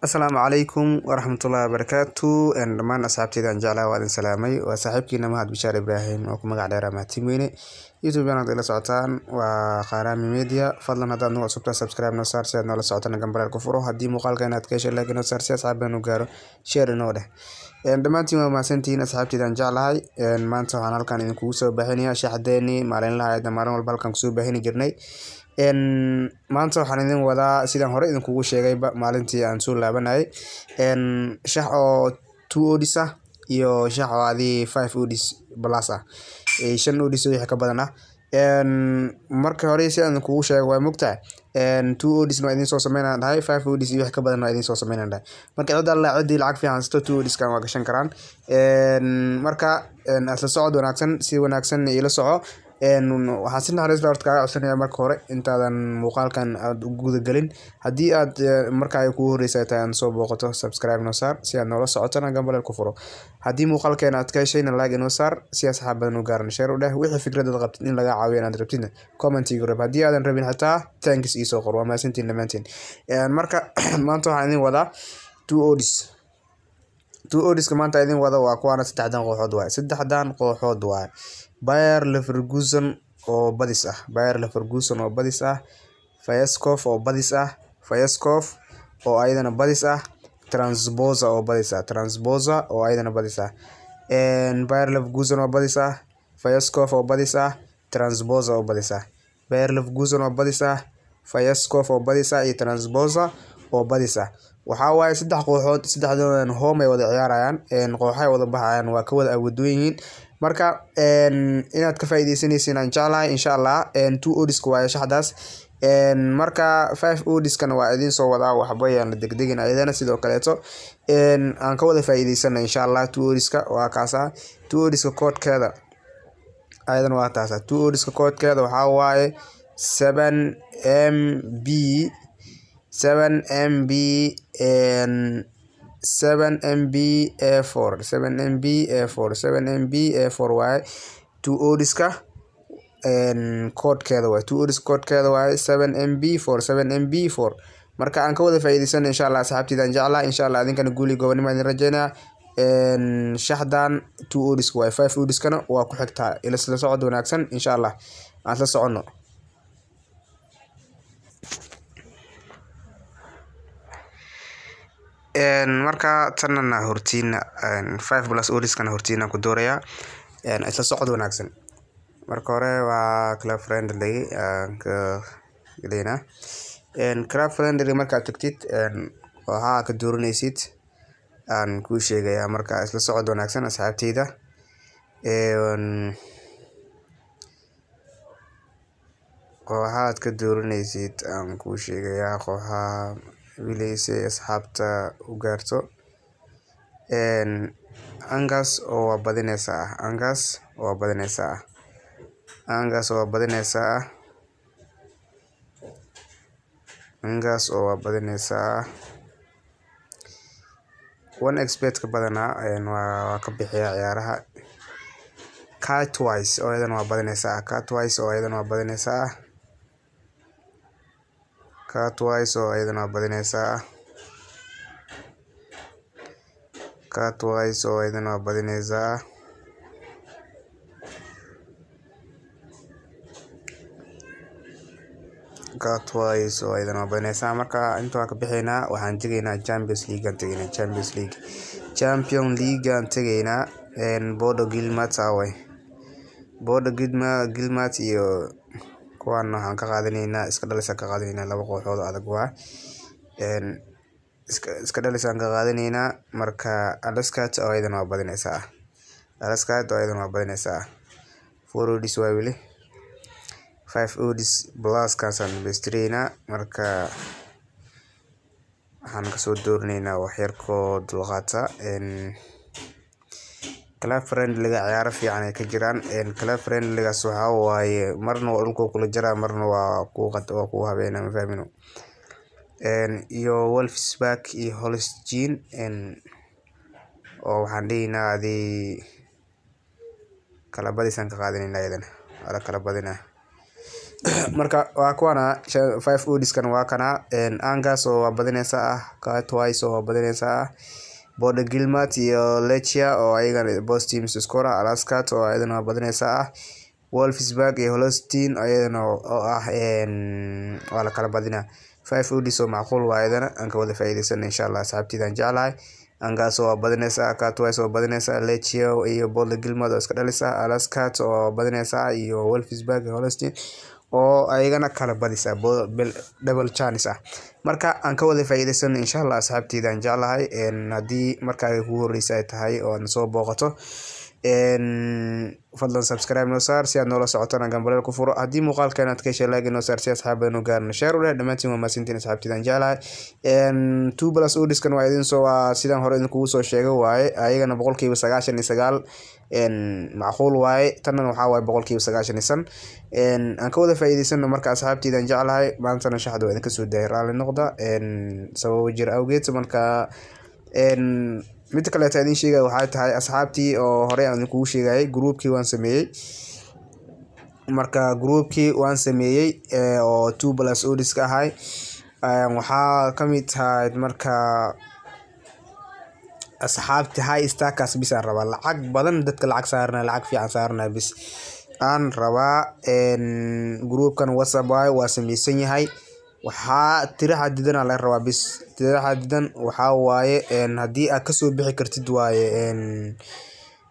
Asalaamu calaykum waraxmatullaahi wabarakaatu. Dhammaan asxaabteyda aan jeclahay waa idin salaamay. Waa saaxiibkiina Mahad Bishaar Ibraahim oo ku magac dheer Mahad Weyne. YouTube inaad ila socotaan waa Qaaraami Media. Fadlan haddaad nagu cusubtahay subscribe noo saar si aad noola socotana gambaleel ku furo. Haddii muuqaalka inaad ka heshay like noo saar si asxaab badan u gaaro, share inoo dheh. Dhammaantiin waa mahadsantihiin asxaabteyda aan jeclahay. Maanta waxaan halkan idinkugu soo baahinayaa shaxdeeni maalinlaha ahayd, maalin walba halkan kusoo baahini jirnay. Maanta waxaan idin wadaa, sidaan hore idinkugu sheegayba maalintii aan soo laabanayay, shax oo 2 odds ah iyo shax oo adii 5 odds plus ah, 5 odds wixii ka badan ah. Marka hore si aan idinkugu sheego, waa mogtahay, 2 odds waa idin soo sameynaan dhahay, 5 odds iyo wixii ka badan waa idin soo sameynaan dhahay. Marka cid alla ciddii lacag fiican haysato 2 odds kan waa gashan karaan. Marka isla socod wanaagsan, si wanaagsan ila soco. Waxaan si naxariis leh horta kaaga codsanayaa marka hore intaadan muuqaalkan aad u guda gelin, haddii aad marka ay kugu horreysay tahay aan soo booqato, subscribe noo saar si aad noola socotona gambaleel ku furo. Haddii muuqaalkeena aad ka heshayna like inoo saar si asxaab badan u gaaran, share u dheh. Wixii fikradaad qabtid in laga caawiyo inaad rabtidna comment igu rab. Haddii aadan rabin xitaa thanks iisoo qor. Waa mahadsantiin dhammaantiin. Marka maanta waxaan idin wadaa 2 odds. 2 oddska maanta idin wada waa kuwaana, saddexdan kooxood waaye, saddexdan kooxood waaye: Bayer Leverkusen oo badis ah, Bayer Leverkusen oo badis ah, Fayeskov oo badis ah, Fayeskov oo ayadana badis ah, Transboza oo badis ah, Transboza oo ayadana badis ah. Bayer Leverkusen oo badis ah, Fayeskov oo badis ah, Transboza oo badis ah, Bayer Leverkusen oo badis ah, Fayeskov oo badis ah iyo Transboza oo badis ah. Waxaa waaye saddex kooxood, saddexdoodan home ay wada ciyaarayaan, kooxahay wada baxayaan, waa ka wada awood yihiin. Marka inaad ka faa'iideysanaysiin aan jeclahay insha Allah. 2 oddska waaye shaxdaas. Marka 5 oddskana waa idiin soo wadaa, waxba yaan la degdegin. Ayadana sidoo kaleeto aan ka wada faa'iideysana insha Allah. 2 oddska waa kaasa, 2 oddska koodkeeda ayadana waa taasa. 2 oddska koodkeeda waxaa waaye 7 M B 7 M B 7 M B A 4 7 M B A 4 7 M B A 4 waaye. 2 oddska koodkeeda waaye, 2 odds koodkeeda waaye 7 M B 4 7 M B 4. Marka aan ka wada faa'iideysana insha Allah asxaabteyda jeclaa. Insha Allah idinkana guuli gobonimo idin rajeynaya. Shaxdan 2 oddska waaye, 5 oddskana waa ku xigtaa. Ila isla socod wanaagsan insha Allah, aan isla soconno. Marka tanana hortiina 5 plus oddskana hortiina ku doorayaa. Isla socod wanaagsan. Marka hore waa club friendly aan ka galeynaa. Club friendly markaad tagtid, kooxaha ka dooranaysid aan kuu sheegayaa. Marka isla socod wanaagsan asxaabteyda. Kooxaad ka dooranaysid aan kuu sheegayaa, kooxaha wili si asxaabta u gaarto. Angers oo waa badinaysa ah, Angers oo waa badinaysa ah, Angers oo waa badinaysa ah, Angers oo waa badinaysa ah. 1xBet ka badanaa waa ka bixiya ciyaaraha. Catwise oo ayadana waa badinaysa ah, Catwise oo ayadana waa badinaysa ah, Catwise oo ayadana waa badinaysa ah, Catwise oo ayadana waa badinaysa ah, Catwise oo ayadana waa badinaysa. Marka inta waa ka bixinaa, waxaan tegaynaa Champions League aan tegaynaa, Champions League, Champion League aan tegaynaa. Bodo Glimt away, Bodo Glimt iyo kuwaan waxaan ka qaadanaynaa iska dhalis aan ka qaadanaynaa. Laba kooxood oo adag waa iska dhalis aan ka qaadanaynaa. Marka Alaskat oo ayadana waa badinaysaa, Alaskat oo ayadana waa badinaysaa. 4 odds waa weli, 5 odds plus kaasaan dhamaystireynaa. Marka waxaan kasoo dooranaynaa waxyarkoo dulqaata. Club friendlyga ciyaaro fiican ay ka jiraan. Club friendlygaas waxaa waaye marna waa dhulka kula jiraa, marna waa kuu waa kuu habeena, ma fahmino. Iyo Wolfsburg iyo Holstein oo waxaan dhihinaa adii kala badisaan ka qaadanayna, iyadana waa la kala badinaa. Marka waa kuwana 5 odds-kan, waa kana Angers oo waa badinaysa ah, twice oo waa badinaysa ah, Bodø Glimt iyo Lecce oo ayagana both teams score ah, Alaskat oo ayadana waa badinaysa ah, Wolfsburg iyo Holstein ayadana oo ah waa la kala badinaa. 5 odds oo macquul waa ayadana, aan ka wada faa'iidaysano insha Allah asxaabteyda aan jeclahay. Angers oo waa badinaysa, twice oo badinaysa, Lecce iyo Bodø Glimt oo iska dhalisa, Alaskat oo badinaysa iyo Wolfsburg iyo Holstein oo ayagana kala badisa, double chance ah. Marka aan ka wada faa'iidaysano insha Allah asxaabteyda aan jeclahay. Haddii markaa kugu horreysay ay tahay oo aad soo booqato, fadlan subscribe noo saar si aad noola socotana, gambaleel ku furo. Haddii muuqaalkan aad ka heshay, like noo saar si asxaab badan u gaarno, share u leh. Dhammaantiin waa mahadsantiin asxaabteyda aan jeclahay. 2+ odds-kan waa idin soo, waa sidaan hore idinkugu soo sheegay waaye, ayagana 99% macquul waaye. Tanna waxaa waaye 95%. Aan ka wada faa'iidaysano marka asxaabteyda aan jeclahay. Maantana shaxda waa idinka soo daayay, raalli noqda sababo jir awgeed. Marka midda kaleeta idin sheegaya waxay tahay, asxaabtii oo horey aan idinkugu sheegayay, groupkii waan sameeyey. Marka groupkii waan sameeyey oo 2+ odds-ka ahay, waxaa kamid tahay marka asxaabti high stakers bis aan rabaa, lacag badan dadka lacag saaranaya, lacag fiican saaranaya bis aan rabaa. Groupkan WhatsApp waaye, waa sameysan yahay. Waxaa tira xadidan aa laga rabaa bis. Tira xadidan waxaa waaye haddii aad kasoo bixi kartid waaye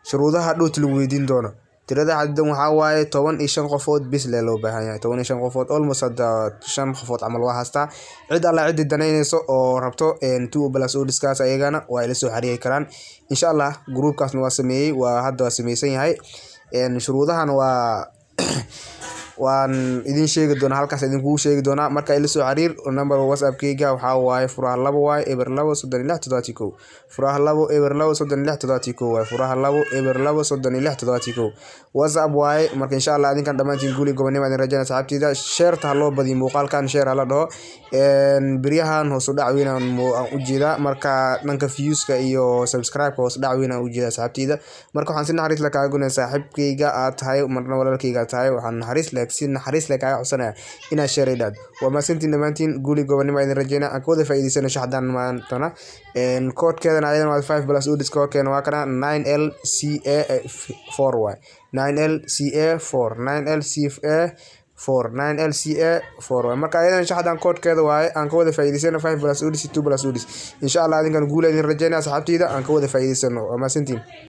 shuruudaha dhoot lagu weydiin doono. Tirada xadidan waxaa waaye 15 qofood bis lee loo baahan yahay, 15 qofood. Almost hadda 5 qofood camal waa haystaa. Cid alla cidii danaynayso oo rabto 2+ odds-kaas, ayagana waa ila soo xiriiri karaan insha Allah. Groupkaasna waa sameeyey, waa hadda waa sameysan yahay. Shuruudahan waan idin sheegi doonaa, halkaas idinkugu sheegi doonaa. Marka ila soo xiriir. Number WhatsAppkeyga waxaa waaye 02 waaye 02 36 71, 02 02 36 71 waaye, 02 02 36 71 WhatsApp waaye. Marka insha Allah idinkan dhammaantiin guuli gobonimo idin rajaynaya asxaabteyda. Share-ta ha loo badiyo muuqaalkan, share hala dhaho. Beryahan hoos u dhac weyn aan ujeedaa marka dhanka viewska iyo subscribe-ka, hoos u dhac weyn aan ujeedaa asxaabteyda. Marka waxaan si naxariis leh kaaga gunaya, saaxiibkeyga aad tahay, marna walaalkeyga aad tahay, waxaan naxariis leh, si naxariis leh kaaga codsanaya inaad share i dhahdo. Waa mahadsantiin dhammaantiin, guuli gobonimo idin rajaynaya. Aan ka wada faa'iidaysano shaxdan maantana. Koodkeedana ayadana waa 5+ odds. Koodkeena waa kana 9 LCA 4 waay, 9 LCA 4, 9 LCA 4, 9 LCA 4 waay. Marka ayadana shaxdan koodkeeda waaye. Aan ka wada faa'iidaysano 5+ odds, 2+ odds insha Allah. Idinkan guul idin rajaynaya asxaabteyda, aan ka wada faa'iidaysano. Waa mahadsantiin.